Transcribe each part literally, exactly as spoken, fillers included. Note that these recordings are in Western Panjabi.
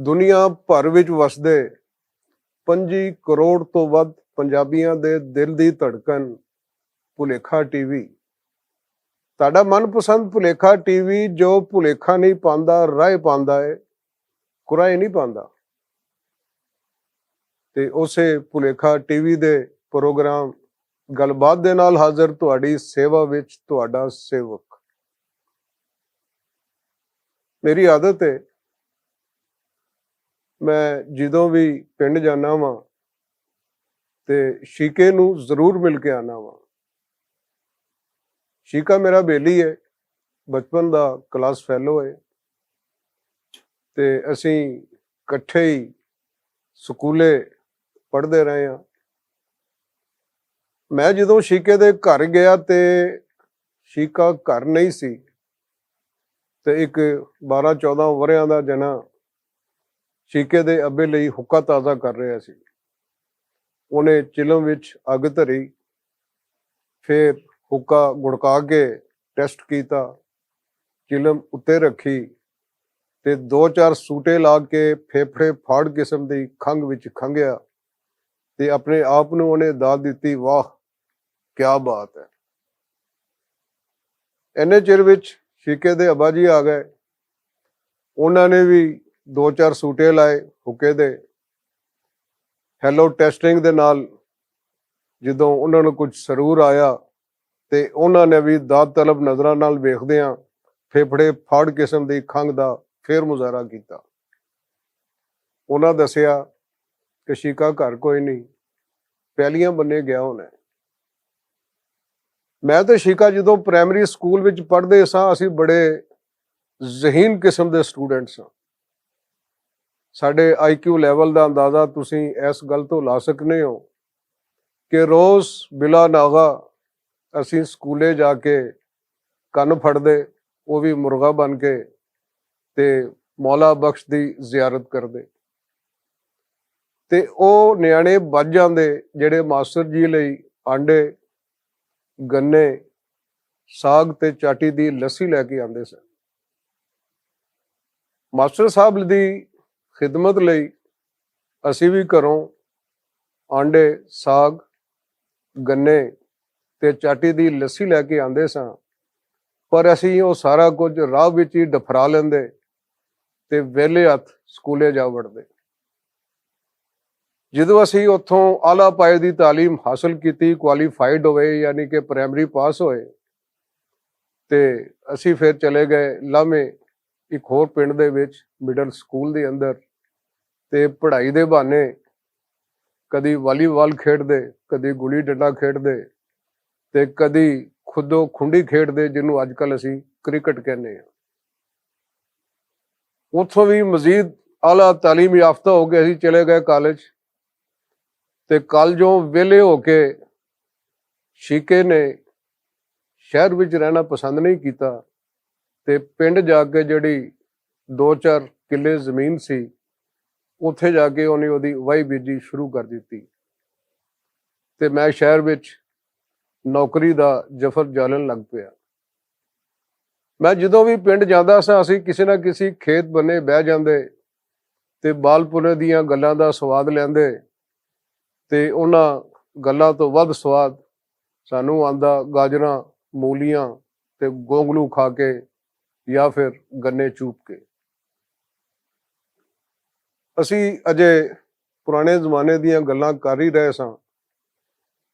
دنیا بھر وچ وسدے پنجی کروڑ توں ودھ پنجابیاں دے دل دی دھڑکن، بھلیکھا ٹی وی۔ تہاڈا من پسند بھلیکھا ٹی وی، جو بھلیکھا نہیں پاندا، رائے پاندا ہے، کرائے نہیں پاندا۔ تے اسے بھلیکھا ٹی وی دے پروگرام گل بات دے نال حاضر، تہاڈی سیوا وچ تہاڈا سیوک۔ میری عادت ہے، میں جدوں وی پنڈ جانا واں تے شیکے نوں ضرور مل کے آنا واں۔ شیکا میرا بیلی ہے، بچپن دا کلاس فیلو ہے، تے اسیں کٹھے ہی سکولے پڑھدے رہے ہاں۔ میں جدوں شیکے دے گھر گیا تے شیکا گھر نہیں سی، تے ایک بارہ چودہ وریاں دا جنا شیکے دے ابے لئی حکا تازہ کر رہیا سی۔ اونے چلم وچ اگ دھری، فیر حکا گڑکا کے ٹیسٹ کیتا، چلم اتے رکھی تے دو چار سوٹے لا کے پھیپھڑے پھاڑ قسم دی کھنگ وچ کھنگیا تے اپنے آپ نوں اونے داد دتی، واہ، کیا بات ہے۔ اینے چر وچ شیکے دے ابا جی آ گئے۔ انہاں نے وی دو چار سوٹے لائے حکے دے۔ ہیلو ٹیسٹنگ دے نال جدوں انہاں نوں کچھ سرور آیا تے انہاں نے وی داد طلب نظراں نال ویکھدیاں پھیپھڑے پھاڑ قسم دی کھنگ دا فیر مظاہرہ کیتا۔ انہاں دسیا کہ شیکا گھر کوئی نہیں، پہلیاں بننے گیا ہونا ہے۔ میں تے شیکا جدوں پرائمری سکول وچ پڑھدے ساں، اسی بڑے ذہین قسم دے سٹوڈنٹ ساں۔ ساڈے آئی کیو لیول دا اندازہ تسی اس گل تو لا سکنے ہو کہ روز بلا ناغا اسی سکولے جا کے کن پھڑدے، او وی مرغا بن کے، تے مولا بخش دی زیارت کردے۔ تے او نیانے بچ جاندے جڑے ماسٹر جی لئی آنڈے، گنے، ساگ تے چاٹی دی لسی لے کے آندے سن۔ ماسٹر صاحب دی خدمت لئی اسی وی گھروں آنڈے، ساگ، گنے تے چاٹی دی لسی لے کے آندے ساں، پر اسی او سارا کچھ راہ وچ ہی ڈفرا لیندے تے ویلے ہتھ سکولے جا وڑدے۔ جدوں اسی اتھوں اعلی پائے دی تعلیم حاصل کیتی، کوالیفائیڈ ہوئے، یعنی کہ پرائمری پاس ہوئے، تے اسی پھر چلے گئے لامے اک ہور پنڈ دے وچ مڈل سکول دے اندر، تے پڑھائی دے بہانے کدی والی بال کھیڈ دے، کدی گلی ڈنڈا کھیڈ دے، تے کدی خودو کھنڈی کھیڈ دے، جنوں اج کل اسی کرکٹ کہنے ہاں۔ اتھوں وی مزید اعلی تعلیم یافتہ ہو کے اسی چلے گئے کالج، تے کالجوں ویلے ہو کے شیکے نے شہر وچ رہنا پسند نہیں کیتا، تے پنڈ جا کے جڑی دو چار کلے زمین سی، اوتھے جا کے انہیں اودی واہی بیجی شروع کر دتی، تے میں شہر وچ نوکری دا جفر جالن لگ پیا۔ میں جدوں وی پنڈ جاندا سا، اسی کسے نہ کسے کھیت بنے بہ جاندے تے بال پونے دیاں گلاں دا سواد لیندے، تے انہاں گلاں تو ودھ سواد سانوں آندا گاجراں، مولیاں تے گونگلو کھا کے یا پھر گنے چوپ کے۔ اسی اجے پرانے زمانے دیاں گلاں کر ہی رہے ساں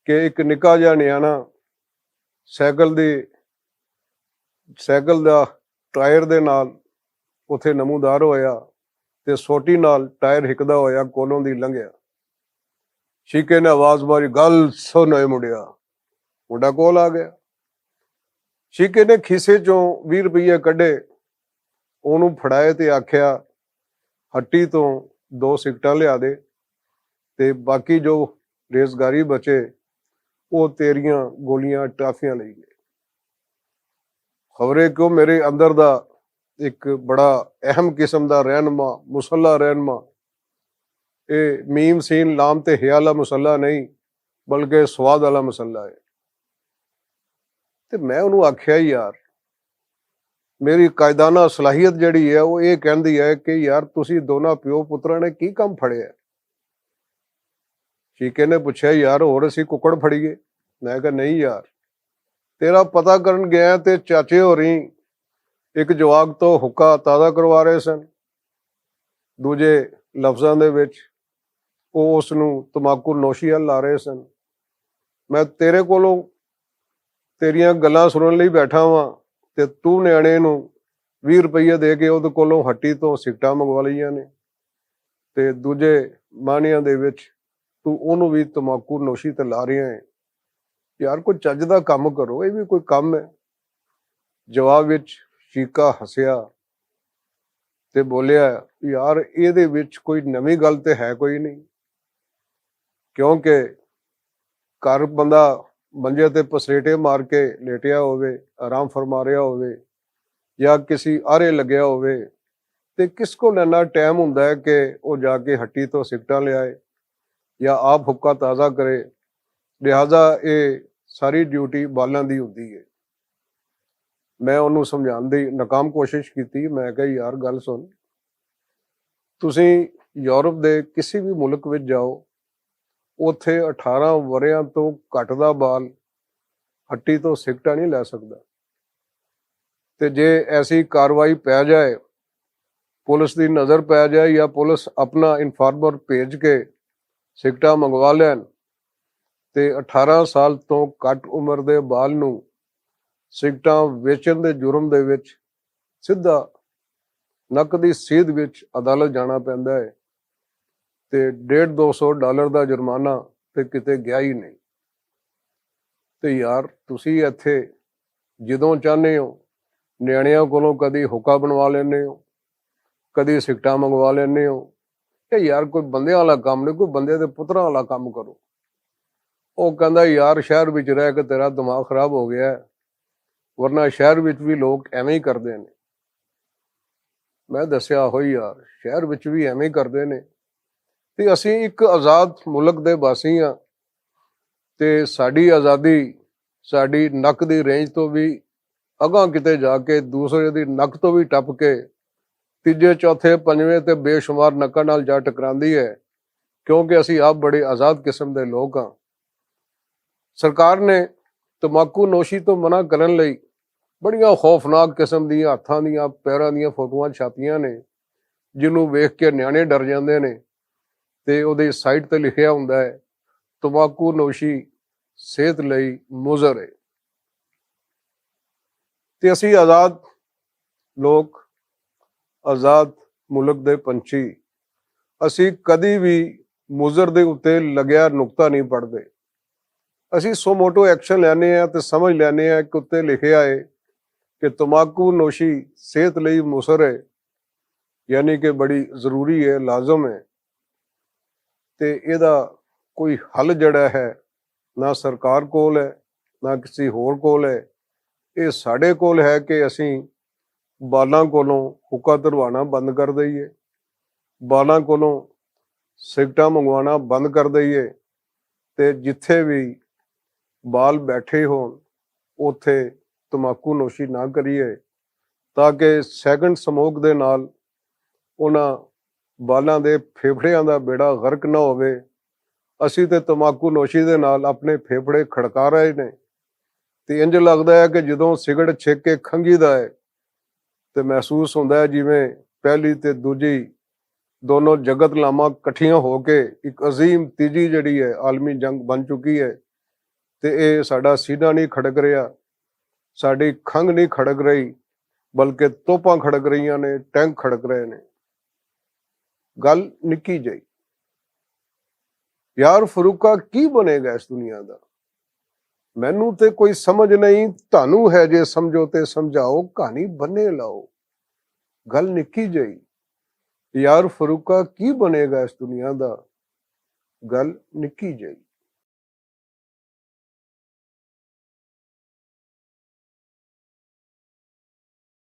کہ ایک نکا جہا نیانا سائیکل دی، سائیکل دا ٹائر دے نال اتھے نمودار ہویا تے سوٹی نال ٹائر ہکدا ہویا کولوں دی لنگھیا۔ شیکے نے آواز ماری، "گل سو نئے منڈیا۔" منڈا کول آ گیا۔ شیکے نے کھیسے چوں ویہہ روپیے کڈھے، اونوں پھڑائے تے آکھیا، "ہٹی توں دو سکٹاں لیا دے تے باقی جو ریزگاری بچے، او تیریاں گولیاں ٹافیاں لئی گئے۔" خبرے کیوں میرے اندر دا ایک بڑا اہم قسم دا رہنما، مسلح رہنما، اے میم سین لام تے ہیا آلا مسلح نہیں، بلکہ سواد آلا مسلح ہے۔ تے میں انہوں آکھیا، "یار، میری قائدانہ صلاحیت جڑی ہے، وہ یہ کہندی ہے کہ یار، تسی دونوں پیو پتراں نے کی کم پھڑیا ہے؟ شیکے نے پوچھیا، یار، ہور اسی ککڑ پھڑیے؟ میں کہا، نہیں یار، تیرا پتہ کرن گیا تے چاچے ہوری ایک جواک تو حقہ تازہ کروا رہے سن۔ دوجے لفظاں دے وچ، او اس نوں تماکو نوشی ال لا رہے سن۔ میں تیرے کولوں تیریاں گلاں سنن لئی بیٹھا واں، تے تو نیانے نوں ویہہ روپیے دے کے اودے کولوں ہٹی توں سکٹاں منگوا لئیاں نے، تے دوجے مانیاں دے وچ تو اونوں وی تماکو نوشی تے لا رہیا ہے۔ یار، کوئی چج دا کم کرو، یہ بھی کوئی کم ہے؟ جواب وچ شیکا ہسیا تے بولیا، یار، اے دے وچ کوئی نویں گل تے ہے کوئی نہیں، کیونکہ گھر بندہ منجے تے پسریٹے مار کے لیٹیا ہووے، آرام فرما رہیا ہووے، یا کسی آرے لگیا ہووے، تے کس کول اینا ٹائم ہوندا ہے کہ او جا کے ہٹی تو سگٹاں لے آئے یا آپ حقہ تازہ کرے؟ لہذا اے ساری ڈیوٹی بالاں دی ہوندی ہے۔ میں انہوں سمجھان دی ناکام کوشش کیتی۔ میں کہا، یار، گل سن، تسی یورپ دے کسی بھی ملک وچ جاؤ، اوتھے اٹھارہ وریاں تو گھٹ دا بال ہٹی تو سگٹا نہیں لے سکدا۔ تے جے ایسی کاروائی پی جائے، پولیس دی نظر پی جائے یا پولیس اپنا انفارمر بھیج کے سگٹا منگوا لین، تے اٹھارہ سال تو گھٹ عمر دے بال نوں سگٹاں ویچن دے جرم دے وچ سیدھا نقدی سیدھ وچ عدالت جانا پیندا ہے، تے ڈیڑھ دو سو ڈالر دا جرمانہ تے کتے گیا ہی نہیں۔ تے یار، تسی ایتھے جدوں چاہنے ہو، نیانیاں کولوں کدی حقہ بنوا لینے ہو، کدی سکٹاں منگوا لینے ہو۔ اے یار، کوئی بندیاں والا کم نہیں، کوئی بندے دے پتراں والا کم کرو۔ او کہندا، یار، شہر وچ رہ کے تیرا دماغ خراب ہو گیا ہے، ورنہ شہر وچ بھی لوگ ایویں ہی کردے نے۔ میں دسیا، ہوئی یار، شہر وچ بھی ایویں ہی کردے نے۔ تے اسی ایک آزاد ملک دے باسی ہاں، تے ساڈی آزادی ساڈی نک دی رینج تو بھی اگاں کتے جا کے دوسرے دی نک تو بھی ٹپ کے تیجے، چوتھے، پنجویں تے بے شمار نکاں نال جا ٹکراندی ہے، کیونکہ اسی آپ بڑے آزاد قسم دے لوگ ہاں۔ سرکار نے تماکو نوشی تو منع کرن لئی بڑیاں خوفناک قسم دیاں ہتھاں دیاں، پیراں دیاں فوٹواں چھاپیاں نے، جنوں ویکھ کے نیانے ڈر جاندے نے۔ تے اودے سائٹ تے لکھیا ہوندا ہے، تماکو نوشی صحت لئی مضر ہے۔ تے اسی آزاد لوک، آزاد ملک دے پنچھی، اسی کدی وی مضر دے اُتے لگیا نقطہ نہیں پڑھدے۔ اسی سو موٹو ایکشن لینے ہیں تے سمجھ لینے ہیں کہ اُتے لکھیا ہے کہ تماکو نوشی صحت لئی مضر ہے، یعنی کہ بڑی ضروری ہے، لازم ہے۔ تے ایہدا کوئی حل جڑا ہے، نہ سرکار کول ہے، نہ کسی ہور کول ہے۔ ایہہ ساڈے کول ہے کہ اسی بالاں کولوں حقہ تروانا بند کر دئیے، بالاں کولوں سگٹاں منگوانا بند کر دئیے، تے جتھے وی بال بیٹھے ہون، اوتھے تماکو نوشی نہ کریے، تاکہ سیکنڈ سموک دے نال انہاں بالاں دے پھیپھڑیاں دا بیڑا غرق نہ ہووے۔ اسی تے تماکو نوشی دے نال اپنے پھیپھڑے کھڑکا رہے نے، تے انج لگدا ہے کہ جدوں سگرٹ چھک کے کھنگی دا ہے، تے محسوس ہوندا ہے جویں پہلی تے دوجی دونوں جگت لاما کٹھیاں ہو کے ایک عظیم تیجی جڑی ہے، عالمی جنگ بن چکی ہے۔ تے اے ساڈا سینہ نہیں کھڑک رہیا، ساڈی کھنگ نہیں کھڑک رہی، بلکہ توپاں کھڑک رہیاں نے، ٹینک کھڑک رہے نے۔ گل نکی جئی۔ یار فروقہ، کی بنے گا اس دنیا دا؟ مینوں تے کوئی سمجھ نہیں، تانوں ہے جے سمجھو تے سمجھاؤ، کہانی بنے لاؤ۔ گل نکی جئی۔ یار فروقہ، کی بنے گا اس دنیا دا؟ گل نکی جئی۔